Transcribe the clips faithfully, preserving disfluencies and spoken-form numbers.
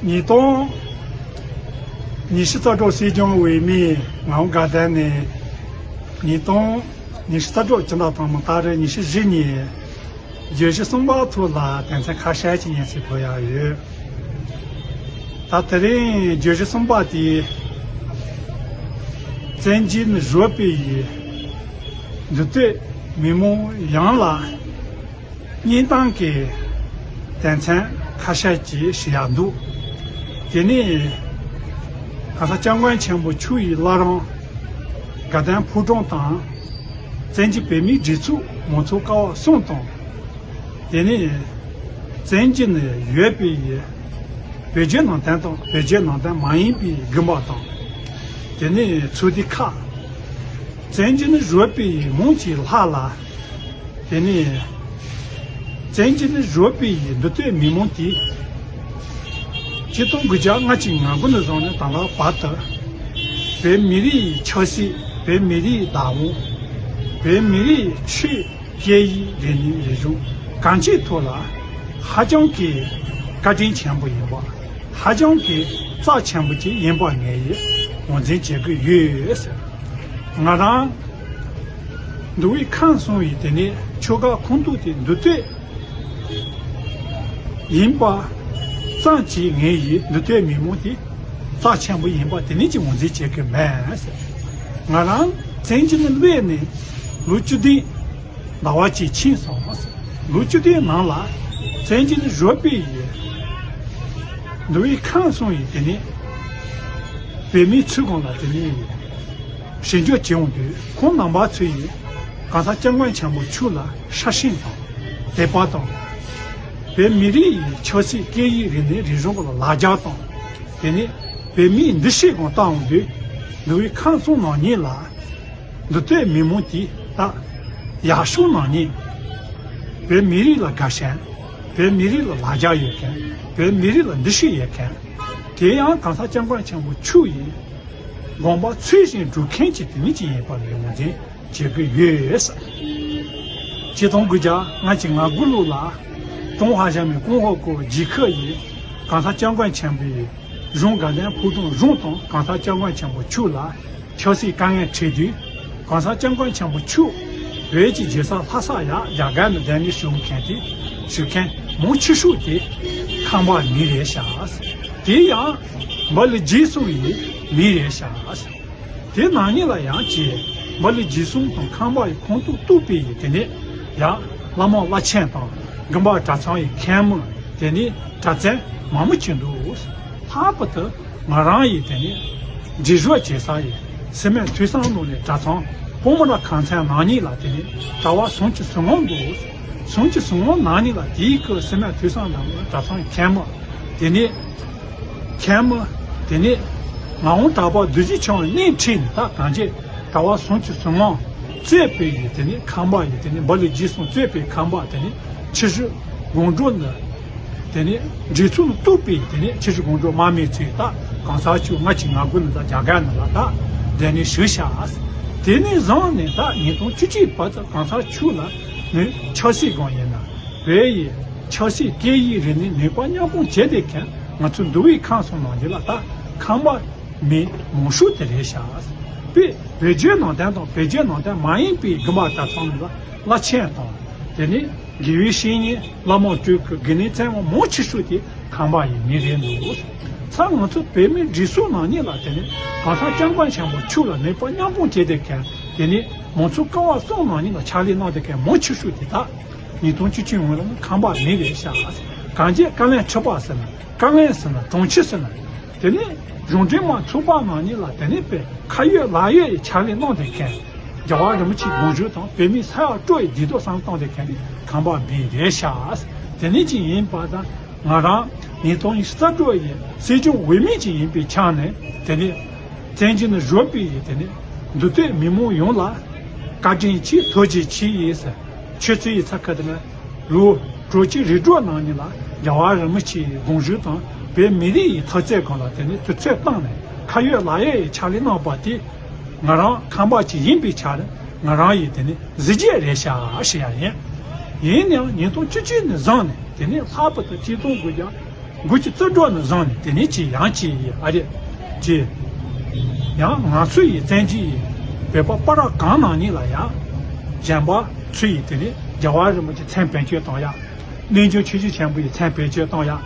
ཉིས་སྟོང་ཉི་ཤུ་རྩ་དྲུག་སྲིད་སྐྱོང་འོས་མི་ངག་དབང་དགའ་ལྡན་ནས། ཉིས་སྟོང་ཉི་ཤུ་རྩ་དྲུག་སྤྱི་ཟླ་དང་པོ་ཏ་རིག་ཉི་ཤུ་བཞི་ཉིན་བརྗོད་གཞི་གསུམ་པ་ཐོག་ལ་དོན་ཚན་ཁ་ཤས་ཅིག་སྙན་སེང་ཕུལ་ཡག་ཡོད། ད་དེ་རིང་བརྗོད་གཞི་གསུམ་པ་དེ། བཙན་གྱིས་ནི་བཟོས་པའི་ཡི་འདུ་སྟོད་མི་མང་ཡོངས་ལ་སྙིང་གཏམ་གྱི་དོན་ཚན་ཁ་ཤས་ཅིག་ཞུ་ཡག་འདུག་དེ་ནི་གང་ཟག་སྐྱབས་མགོན་ཆེན་པོ་མཆོག་ཡི་བླ་བྲང་དགའ་ལྡན་ཕོ་བྲང་དང་། བཙན་གྱིས་བོད་མིའི་སྒྲིག་འཛུགས་མང་གཙོ་ཀ་བ་གསུམ་དང་། དེ་ནས་བཙན་གྱིས་ནི་ཡོད་པའི་བོད་བརྒྱུད་ནང་བསྟན་དང་བོད་བརྒྱུད་ནང་བསྟན་མ་ཡིན་པའི་དགོན་པ་དང་། དེ་ནས་ཚོགས་སྡེ་ཁག་བཙན་གྱིས་ནི་བཟོས་པའི་མང་ཆེ་ལྷག་ལ། དེ་ནས་བཙན་གྱིས་ནི་བཟོས་པའི་འདུ་སྟོད་མི་མང་དེ། ཆིག་སྟོང་དགུ་བརྒྱ་ལྔ་བཅུ་ང་དགུ་ནས་བཟུང་ནས་ད་ལྟ་བར་དུ། བོད་མི་རིགས་ཆབ་སྲིད། བོད་མི་རིགས་བདག་དབང་། བོད་མི་རིགས་ཆོས། སྐད་ཡིག་རིག་གནས་རིག་གཞུང་གང་ཅིའི་ཐོག་ལ་ཧ་ཅང་གི་བཀའ་དྲིན་ཆེན་པོ་ཡིན་པ། ཧ་ཅང་གི་རྩ་ཆེན་པོ་ཅིག་ཡིན་པ་ངས་ཡིད་ངོས་འཛིན་བྱེད་ཀྱི་ཡོད་ཟེར། ང་རང་འདུལ་བའི་ཁམས་གསུམ་ཡི་དེ་ནས་ཆོལ་ཁ་ཁོངས་གཏོགས་དེ་འདུ་སྟོད་ཡིན་པ་ཙམ་གྱིས་ངས་ཡིད་འདུ་སྟོད་མི་མང་དེ་རྩ་ཆེན་པོ་ཡིན་པ་དེ་ནས་ཀྱི་ངོས་འཛིན་བྱེད་ཀྱི་མེད་ཟེར། ང་རང་བཙན་གྱིས་ནི་སླེབས་ནས་ལོ་བཅུ་བདུན་ཟླ་བ་གཅིག་ཕྱིན་སོང་། ལོ་བཅུ་བདུན་ནང་ལ་བཙན་གྱིས་ནི་བཟོས་པའི་ཡི་འདུལ་བའི་ཁམས་གསུམ་ཡི་དེ་ནས་བོད་མིའི་ཚུལ་ཁོང་ལ་དེ་ནས་ཞིབ་འཇུག་བྱེད་འོང་དུས། ཁོང་རྣམ་པ་ཚོ་ཡིས་གང་ཟག་སྐྱབས་མགོན་ཆེན་པོ་མཆོག་ལ་ཤ་ཞེན་དང་དད་པ་དང་། བོད་མི་རིགས་ཡི་ཆབ་སྲིད་སྐད་ཡིག་རིག་གནས་རིག་གཞུང་ལ་ལ་རྒྱ་དང་། དེ་ནས་བོད་མིའི་འདུ་ཤེས་སྒང་བལྟ་འོང་དུས། འདུལ་བའི་ཁམས་གསུམ་ནང་ཉིད་ལ་འདུ་སྟོད་མི་མང་དེ་དག་ཡག་ཤོས་ནང་ཉིད། བོད་མི་རིགས་ལ་དགའ་ཞེན། བོད་མི་རིགས་ལ་ལ་རྒྱ་ཡོད་མཁན། བོད་མི་རིགས་ལ་འདུ་ཤེས་ཡོད་མཁན། དེ་ཡང་གང་ཟག་སྐྱབས་མགོན་ཆེན་པོ་མཆོག་ཡི་དགོངས་པ་ཚུལ་བཞིན་སྒྲུབ་མཁན་གྱི་དེ་ཉིད་ཅིག་ཡིན་པ་ངོས་འཛིན་བྱེད་ཀྱི་ཡོད། ཆིག་སྟོང་དགུ་བརྒྱ་ལྔ་བཅུ་ང་དགུ་ལོ་ལ་ཀྲུང་ཧྭ་ཞབས་མི་ཀོང་ཧོ་ཀོ་ཇི་ཁི་ཡིས་གང་ཟག་སྐྱབས་མགོན་ཆེན་པོའི་གཞུང་དགའ་ལྡན་ཕོ་བྲང་གཞུང་དང་གང་ཟག་སྐྱབས་མགོན་ཆེན་པོ་མཆོག་ལ་ཆབ་སྲིད་དཀའ་ངལ་འཕྲད་དུས། གང་ཟག་སྐྱབས་མགོན་ཆེན་པོ་མཆོག་བོད་ཀྱི་རྒྱལ་ས་ལྷ་ས་ཡ་རྒྱ་གར་ནས་བདམས་ནས་བཞུགས་མཁན་དེ། བཞུགས་མཁན་མང་ཆེ་ཤོས་དེ་ཁམས་པ་མི་རེད་ཤག་དེ་ཡང་འབའ་ལི་རྗེ་གསུང་ཡི་མི་རེད་ཤག་དེ་ནང་ཉིད་ལ་ཡང་ཅིག་འབའ་ལི་རྗེ་གསུང་དང་ཁམས་པ་ཡི་ཁོངས་གཏོགས་གཏུགས་པའི་ཡི་དེ་ནས་ཡང་བླ་མ་བླ་ཆེན་དང་དགོན་པ་གྲྭ་ཚང་ཡི་མཁན་མོ། དེ་ནས་གྲྭ་བཙུན་མང་མོ་ཅིག་འདུག་ལྷག་པར་དུ་ང་རང་ཡི་དེ་ནས་འབྲི་རོགས་བྱེད་ས་ཡི་སི་མེད་ཐོས་བསམ་ནོར་ལས་གྲྭ་ཚང་པོ་མོ་ར་ཁང་ཚན་ནང་ཉིད་ལ་དེ་ནས་གྲྭ་བ་སུམ་ཅུ་སོ་ལྔ་འདུག་སུམ་ཅུ་སོ་ལྔ་ནང་ཉིད་ལ་དེའི་སྐུ་སི་མེད་ཐོས་བསམ་ནོར་ལས་གྲྭ་ཚང་ཡི་མཁན་མོ། དེ་ནས་མཁན་མོ། དེ་ནས་ངག་དབང་གྲགས་པ་རྡོ་རྗེ་འཆང་བའི་སྣེ་ཁྲིད་ནས་ད་གང་ཅི་གྲྭ་བ་སུམ་ཅུ་སོ་ལྔ་གཙོས་པའི་ཡི་དེ་ནས་ཁམས་པ་ཡི་དེ་ནས་འབའ་ལི་རྗེ་གསུང་གཙོས་པའི་ཁམས་པ་དེ་ནས་ཆུ་བཞི་སྒང་དྲུག་ནས། དེ་ནས་འབྲེལ་ཚུལ་གཏུགས་པའི་དེ་ནས་ཆུ་བཞི་སྒང་དྲུག་དམག་མི་ཚོས་ད་གང་ཟག་མཆོག་ལྔ་བཅུ་ང་དགུ་ནས་ད་རྒྱ་གར་ནང་ལ་ད་བདམས་ནས་བཞུགས་ཤག་དེ་ནས་བཟུང་ནས་ད་ཉིས་སྟོང་བཅུ་གཅིག་བར་དུ་གང་ཟག་མཆོག་ལ་ནི་ཆབ་སྲིད་སྒང་ཡིན་ན། བོད་ཡི་ཆབ་སྲིད་སྐད་ཡིག་རིག་གནས་ནུས་པ་མཉམ་སྤུངས་བྱས་ཏེ་མཁན་ང་ཚོ་འདུལ་བའི་ཁམས་གསུམ་ནང་ལ་ད་ཁམས་པ་མི་མང་ཤོས་དེ་རེད་ཤག་པས་བོད་བརྒྱུད་ནང་བསྟན་དང་བོད་བརྒྱུད་ནང་བསྟན་མ་ཡིན་པའི་དགོན་པ་གྲྭ་ཚང་ནང་ལ་བླ་ཆེན་དང་། དེ་ནས་དགེ་བའི་བཤེས་གཉེན་བླ་མ་སྤྲུལ་སྐུ་དགེ་འདུན་བཙུན་མ་མང་ཆེ་ཤོས་དེ་ཁམས་པ་ཡི་མི་རེད་འདུག་ཚ་ང་ཚོ་བོད་མིའི་སྒྲིག་འཛུགས་ནང་ཉིད་ལ་དེ་ནས་གང་ཟག་སྐྱབས་མགོན་ཆེན་པོ་མཆོག་ལ་ནུས་པ་མཉམ་སྤུངས་བྱས་ཏེ་མཁན། དེ་ནས་མང་གཙོ་ཀ་བ་གསུམ་ནང་ཉིད་ལ་ཕྱག་ལས་གནང་བསྡད་མཁན་མང་ཆེ་ཤོས་དེ་དག་ཉིས་སྟོང་བཅུ་གཅིག་སྔོན་ལ་ནི་ཁམས་པ་མི་རེད་ཤག་གང་ཅི་བཀའ་བློན་ཁྲི་པ་ཟེར་ན། བཀའ་བློན་ཟེར་ན། དྲུང་ཆེ་ཟེར་ན། དེ་ནས་གཞུང་འབྲེལ་མ་ཚོགས་པ་ནང་ཉིད་ལ་དེ་ནས་པའི་ཁ་ཡོད་ལག་ཡོད་ཡི་ཕྱག་ལས་གནང་བསྡད་མཁན། རྒྱལ་བ་རིན་པོ་ཆེའི་དགོངས་ཞུ་དང་བོད་མི་ས་ཡ་སྤྲོ་ཡི་བདེ་སྡུག་བསམ་བློ་གཏོང་བསྡད་མཁན་དེ་ཁམས་པ་མི་རེད་ཤག་དེ་ནས་ཅིག་ཡིན་པ་དང་ང་རང་ཉིས་སྟོང་ཉི་ཤུ་རྩ་དྲུག་ཡི་སྲིད་སྐྱོང་འོས་མི་ཅིག་ཡིན་པའི་ཆ་ནས། དེ་ནས་བཙན་གྱིས་ནི་བཟོས་པའི་ཡི་དེ་ནས་འདུ་སྟོད་མི་མང་ཡོངས་ལ་བཀའ་དྲིན་ཆེ་ཐུགས་རྗེ་ཆེ་ཡིན་ཟེར། ཆུ་ཚོད་ཡི་ཚ་ཁ་དེ་ལ་ལོ་དྲུག་ཅུ་རེ་དྲུག་ནང་ཉིད་ལ་རྒྱལ་བ་རིན་པོ་ཆེའི་དགོངས་ཞུ་དང་བོད་མི་རིགས་ཡི་འཐབ་རྩོད་སྒང་ལ་དེ་ནས་དུས་ཚོད་བཏང་ནས་ཁ་ཡོད་ལག་ཡོད་ཡི་ཕྱག་ལས་གནང་བ་དེ་ང་རང་ཁམས་པ་ཅིག་ཡིན་པའི་ཆ་ནས་ང་རང་ཡི་དེ་ནས་གཟི་བརྗིད་རེད་ཤག་ཞུ་ཡ་ཡིན། ཡིན་ནའང་ཉིས་སྟོང་བཅུ་གཅིག་ནས་བཟུང་ནས་དེ་ནས་ལྷག་པར་དུ་ཆིག་སྟོང་དགུ་བརྒྱ་ དགུ་བཅུ་རྩ་དྲུག་ནས་བཟུང་ནས་དེ་ནས་ཅིག་ཡང་ཅིག་ཡིན་ཨ་རེད། ཅིག་ཡང་ང་ཚོ་ཡི་བཙན་གྱི་ཡི་བོད་པ་བར་གང་ནང་ནས་ལ་ཡང་གཞན་པ་ཚོ་ཡི་དེ་ནས་རྒྱལ་བ་རིན་པོ་ཆེ་མཚན་བེད་སྤྱོད་བཏང་ཡ། རྣལ་འབྱོར་ཆོས་བརྒྱུད་ཆེན་པོ་ཡི་མཚན་བེད་སྤྱོད་བཏང་ཡ།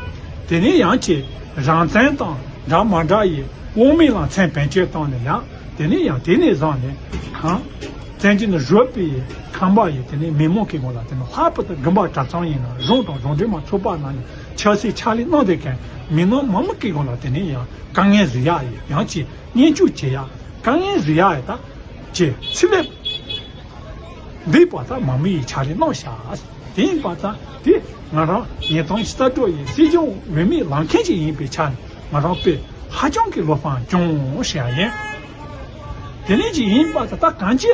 དེ་ནས་ཡང་ཅིག་རང་བཙན་དང་འདྲ་མ་འདྲ་ཡི་དབང་མེད་ལ་མཚན་བེད་སྤྱོད་བཏང་ནས་ཡང་། དེ་ནས་ཡང་དེ་ནས་བཟུང་ནས་གང་། བཙན་གྱི་ནི་བཟོད་པའི་ཁང་པ་ཡི་དེ་ནས་མི་མང་གི་ངོ་ལ་དེ་ནས་ལྷག་པར་དུ་དགོན་པ་གྲྭ་ཚང་ཡིན་ན་གཞུང་དང་གཞུང་འབྲེལ་མ་ཚོགས་པ་ནང་ནས་ཆབ་སྲིད་ཕྱག་ལས་གནང་བསྡད་མཁན་མི་ནང་མང་མང་གི་ངོ་ལ་དེ་ནས་ཡང་དཀའ་ངལ་བཟོ་ཡ་ཡི་ཡང་ཅིག་བརྙས་བཅོས་བྱེད་ཡ་དཀའ་ངལ་བཟོ་ཡ་ཡི་ད་ཅེས་ཚིག་ལེབ་འདི་པ་ད་མང་མི་ཡི་ཕྱག་ལས་གནང་ཤག་དེ་ཡིན་པ་ཙང་དེ་ང་རང་ཉིས་སྟོང་ཉི་ཤུ་རྩ་དྲུག་ཡི་སྲིད་སྐྱོང་འོས་མི་ལངས་མཁན་ཅིག་ཡིན་པའི་ཆ་ནས་ང་རང་དཔེ་ཧ་ཅང་གི་བློ་ཕམ་བྱུང་ཞེས་ཡིན། དེ་ནས་ཅིག་ཡིན་པ་ཙང་ད་གང་ཅི་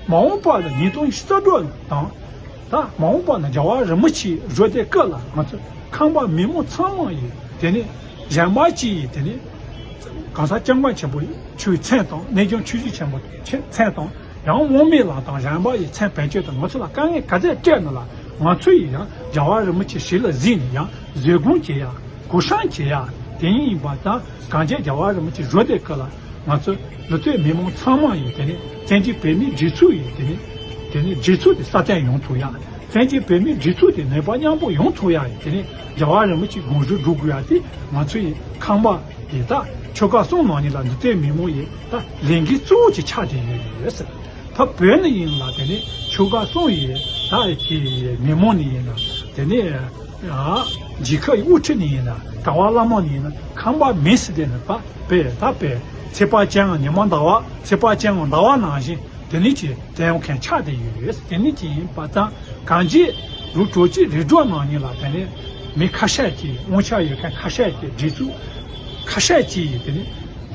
མ་འོངས་པ་ལ་ཉིས་སྟོང་ཉི་ཤུ་རྩ་དྲུག་དང་ད་མ་འོངས་པ་ལ་རྒྱལ་བ་རིན་པོ་ཆེ་བཞུགས་དེ་སྐབས་ལ་ང་ཚོ་ཁམས་པ་མི་མང་ཚང་མ་ཡིས་དེ་ནས་གཞན་པ་ཅིག་ཡིས་དེ་ནས་གང་ཟག་སྐྱབས་མགོན་ཆེན་པོ་ཆོས་མཚན་དང་རྣལ་འབྱོར་ཆོས་བརྒྱུད་ཆེན་པོ་མཚན་དང་། ཡང་དབང་མེད་ལགས་དང་གཞན་པ་ཡི་མཚན་བེད་སྤྱོད་དང་ང་ཚོ་ལ་དཀའ་ངལ་ག་ཚད་སྤྲད་ན་ལ་ང་ཚོ་ཡིས་ཡང་རྒྱལ་བ་རིན་པོ་ཆེ་ཞིག་ལ་གཟིགས་ནས་ཡང་བཟོད་སྒོམ་བྱེད་ཡ་གུས་ཞབས་བྱེད་ཡ་དེ་ཡིན་པ་དང་གང་ཅི་རྒྱལ་བ་རིན་པོ་ཆེ་བཞུགས་དེ་སྐབས་ལ་ང་ཚོ་ལུང་སྟོད་མི་མང་ཚང་མ་ཡིས་དེ་ནས་བཙན་གྱི་བོད་མིའི་སྒྲིག་འཛུགས་ཡིས་དེ་ནས་དེ་ནས་སྒྲིག་འཛུགས་དེ་སྲ་བརྟན་ཡོང་ཐུབ་ཡ་བཙན་གྱི་བོད་མིའི་སྒྲིག་འཛུགས་དེ་ནུས་པ་མཉམ་སྤུངས་ཡོང་ཐུབ་ཡ་ཡིས་དེ་ནས་རྒྱལ་བ་རིན་པོ་ཆེ་དགོངས་ཞུ་སྒྲུབ་དགོས་ཡ་དེ་ང་ཚོ་ཡི་ཁམས་པ། དེ་དག་ཆོལ་ཁ་གསུམ་ནང་ཉིད་ལ་འདི་ལྟའི་མི་མང་ཡིས་ད་ལས་འགན་གཙོ་བོ་ཅིག་ཆགས་བསྡད་ཡོད་རེད་ཟེར། ད་བོད་ནི་ཡིན་ལ་དེ་ནི་ཆོལ་ཁ་གསུམ་ཡིས་ད་ཀྱི་མི་མང་ནི་ཡིན་ན་དེ་ནི་རྒྱལ་ཁབ་ཡི་དབུ་ཁྲིད་ནི་ཡིན་ན་གྲྭ་བ་བླ་མ་ནི་ཡིན་ན་ཁམས་པ་མི་སྲིད་དེ་ནི་ད་བོད་ད་བོད་ཚེས་པ་ཅན་ཉི་མ་ཟླ་བ་ཚེས་པ་ཅན་ཟླ་བ་ནང་བཞིན། དེ་ནི་ཅི་བཙན་ཡོད་མཁན་ཆགས་བསྡད་ཡོད་རེད། དེ་ནི་ཅི་ཡིན་པ་དང་གང་ཅི་ལུག་གྲོགས་ཅི་རི་སྒྲོག་ནང་ཉིད་ལ་དེ་ནི་མི་ཁ་ཤས་ཀྱིས་དབང་ཆ་ཡོད་མཁན་ཁ་ཤས་ཀྱིས་སྒྲིག་འཛུགས་ཁ་ཤས་ཀྱིས་དེ་ནི་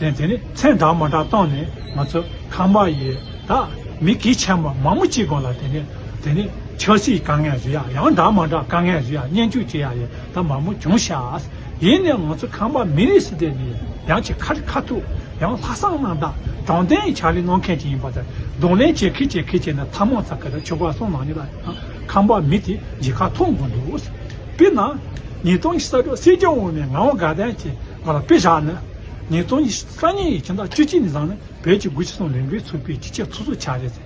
དེ་དེ་ནི་མཚན་འདྲ་མ་འདྲ་བཏང་ནས་ང་ཚོ་ཁམས་པ་ཡི་ད་མི་གལ་ཆེན་པོ་མང་པོ་ཅིག་སྒང་ལ་དེ་ནི་དེ་ནི་ཆབ་སྲིད་དཀའ་ངལ་བཟོ་ཡ་ཡང་འདྲ་མ་འདྲ་དཀའ་ངལ་བཟོ་ཡ་བརྙས་བཅོས་བྱེད་ཡ་ཡི་ད་མང་པོ་བྱུང་ཤག་ཡིན་ནའང་ང་ཚོ་ཁམས་པ་མི་རིགས་ཟེར་དེ་ནི་ཡང་ཅིག་ཁ་རི་ཁ་ཐུག་ཡང་ལྷག་བསམ་རྣམ་དག་དྲང་བདེན་ཡི་ཕྱག་ལས་གནང་མཁན་ཅིག་ཡིན་པ་དང་གདོང་ལེན་བྱེད་མཁན་བྱེད་མཁན་བྱས་ན་ཐ་མག་ཚ་ཁ་དང་ཆོལ་ཁ་གསུམ་ནང་ཉིད་ལ་ཡང་ཁམས་པ་མི་དེ་རྒྱལ་ཁ་ཐོབ་དགོས་འདུག་དཔེར་ན་ཉིས་སྟོང་ཉི་ཤུ་རྩ་དྲུག་སྲིད་སྐྱོང་འོས་མི་ངག་དབང་དགའ་ལྡན་གྱི་ང་ལ་དཔེ་བཞག་ན་ཉིས་སྟོང་ཉི་ཤུ་རྩ་གཉིས་ཡི་ཕྱི་ཟླ་བཅུ་གཅིག་ནས་བཟུང་ནས། བོད་ཀྱི་དགུ་བཅུ་གསུམ་ལས་འགུལ་ཚོགས་པའི་སྤྱི་ཁྱབ་ཚོགས་གཙོ་ཆགས་རེད།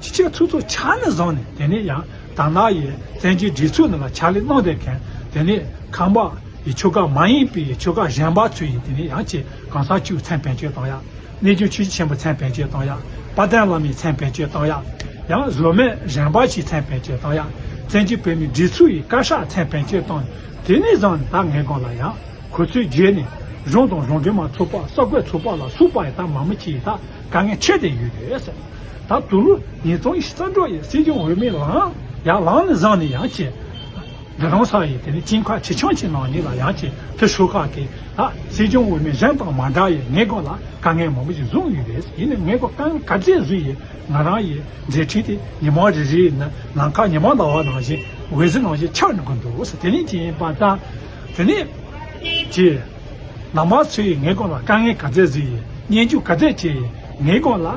སྤྱི་ཁྱབ་ཚོགས་གཙོ་ཆགས་ནས་བཟུང་ནས་དེ་ནས་ཡང་དང་བླངས་ཡིས་བཙན་བྱོལ་སྒྲིག་འཛུགས་ནང་ལ་ཕྱག་ལས་གནང་བསྡད་མཁན་དེ་ནས་ཁམས་པ་ཡི་ཆོལ་ཁ་མ་ཡིན་པའི་ཆོལ་ཁ་གཞན་པ་ཚོ་ཡིས་དེ་ནས་ཡང་ཅིག་གང་ཟག་གཅིག་མཚན་བེད་སྤྱོད་བཏང་ཡ། རྣལ་འབྱོར་ཆོས་བརྒྱུད་ཆེན་པོ་མཚན་བེད་སྤྱོད་བཏང་ཡ། དཔལ་ལྡན་བླ་མའི་མཚན་བེད་སྤྱོད་བཏང་ཡ། ཡང་བཟོ་མེད་གཞན་པ་ཞིག་མཚན་བེད་སྤྱོད་བཏང་ཡ། བཙན་བྱོལ་བོད་མིའི་སྒྲིག་འཛུགས་ཡི་བཀའ་ཤག་མཚན་བེད་སྤྱོད་བཏང་། དེ་ནས་བཟུང་ནས་ད་ངའི་སྒང་ལ་ཡང་། ཁོ་ཚོའི་རྗེས་ནས་གཞུང་དང་གཞུང་འབྲེལ་མ་ཚོགས་པ་གསར་འགོད་ཚོགས་པ་ལ་སོགས་པ་ཡི་ད་མང་མི་ཅིག་ཡི་ད་དཀའ་ངལ་འཕྲད་བསྡད་ཡོད་རེད་ཟེར། ད་དུ་ལུ་ཉིས་སྟོང་ཉི་ཤུ་རྩ་དྲུག་ཡི་སྲིད་སྐྱོང་འོས་མི་ལངས་ཡར་ལངས་ནས་བཟུང་ནས་ཡང་ཅིག་འདི་རང་ས་ཡི་དེ་ནི་དཀྱིལ་འཁོར་ཆེ་ཆུང་ཅིག་ནང་ཉིད་ལ་ཡང་ཅིག་དེ་ཤོག་ཁག་གི་ད་སྲིད་སྐྱོང་འོས་མི་གཞན་དང་མ་འདྲ་ཡི་ངའི་སྒང་ལ་དཀའ་ངལ་མང་པོ་ཞིག་བཟུང་ཡོད་རེད། ཡིན་ནའི་ངའི་སྒང་དཀའ་ངལ་ག་ཚད་བཟོས་ཡི་ང་རང་ཡི་མཛད་འཕྲིན་དེ་ཉི་མ་རེ་རེ་ཡི་ནང་ཁ་ཉི་མ་ཟླ་བ་ནང་བཞིན་འོད་ཟེར་ནང་བཞིན་འཆར་འགྲོ་གི་འདུག་ཟེར། དེ་ནི་ཅི་ཡིན་པ་ཙང་དེ་ནི་ཅི། ནང་པ་ཚོས་ངའི་སྒང་ལ་དཀའ་ངལ་ག་ཚད་བཟོས་ཡིན། བརྙས་བཅོས་ག་ཚད་བྱས་ཡིན། ངའི་སྒང་ལ་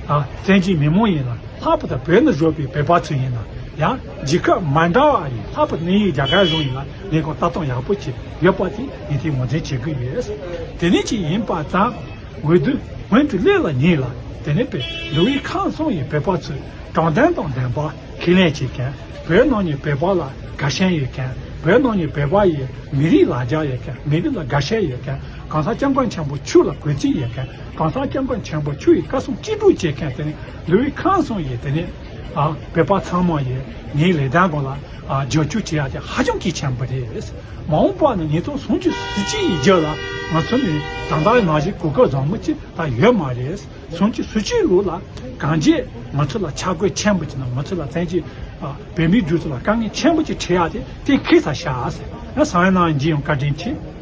ཨ་བཙན་བྱོལ་མི་མང་ཡིན་ན་ལྷག་པར་དུ་བོད་ནང་བཞུགས་པའི་བོད་པ་ཚོ་ཡིན་ན་ཡང་རྒྱལ་ཁབ་མ་འདྲ་བ་ཡིན་ལྷག་པར་དུ་གནས་ཡུལ་རྒྱ་གར་གཞུང་ཡིན་ན་ངའི་སྒང་ལྟ་སྟངས་ཡག་པོ་ཅིག་ཡོད་པ་དེ་ངས་དེ་ངོས་འཛིན་བྱེད་ཀྱི་ཡོད། དེ་ནས་ཅིག་ཡིན་པ་ཙང་འོས་བསྡུ་སྔོན་དུ་སླེབས་ལ་ཉེ་ལ་དེ་ནས་པའི་ལུས་ཡི་ཁམས་གསུམ་ཡི་བོད་པ་ཚོས་དྲང་བདེན་དང་ལྡན་པ། ཁས་ལེན་བྱེད་མཁན། བོད་ནང་ནས་བོད་པ་ལ་དགའ་ཞེན་ཡོད་མཁན། བོད་ནང་ནས་བོད་པ་ཡི་མི་རིགས་ལ་རྒྱ་ཡོད་མཁན། མི་རིགས་ལ་དགའ་ཞེན་ཡོད་མཁན། གང་ཟག་སྐྱབས་མགོན་ཆེན་པོ་མཆོག་ལ་གུས་བརྩི་ཡོད་མཁན། གང་ཟག་སྐྱབས་མགོན་ཆེན་པོ་མཆོག་ཡི་བཀའ་གསུང་ཅི་སྒྲུབ་བྱེད་མཁན་དེ་ནི་ལུས་ཡི་ཁམས་གསུམ་ཡི་དེ་ནི་ཨ་བོད་པ་ཚང་མ་ཡི་ངའི་ལས་དོན་སྒང་ལ་ཨ་རྒྱབ་སྐྱོར་བྱེད་ཡ་དེ་ཧ་ཅང་གི་ཆེན་པོ་རེད། མ་འོངས་པ་ནི་ཉིས་སྟོང་སུམ་ཅུ་སོ་གཅིག་ཡི་རྗེས་ལ་ང་ཚོ་ནི་ད་ལྟ་ནང་བཞིན་གོ་སྐབས་བཟང་མོ་ཅིག་ད་ཡོད་མ་རེད། སུམ་ཅུ་སོ་གཅིག་ལོ་ལ་གང་ཅི་ང་ཚོ་ལ་ཆ་བགོས་ཆེན་པོ་ཅིག་དང་ང་ཚོ་ལ་བཙན་གྱིས་བོད་མིའི་སྒྲིག་འཛུགས་ལ་དཀའ་ངལ་ཆེན་པོ་ཅིག་འཕྲད་ཡག་དེ་གཏན་འཁེལ་ཚར་ཤག་ཟེར་ཡང་སང་ཡང་ནང་འཇི་ཡང་བཀའ་དྲིན་ཆེ།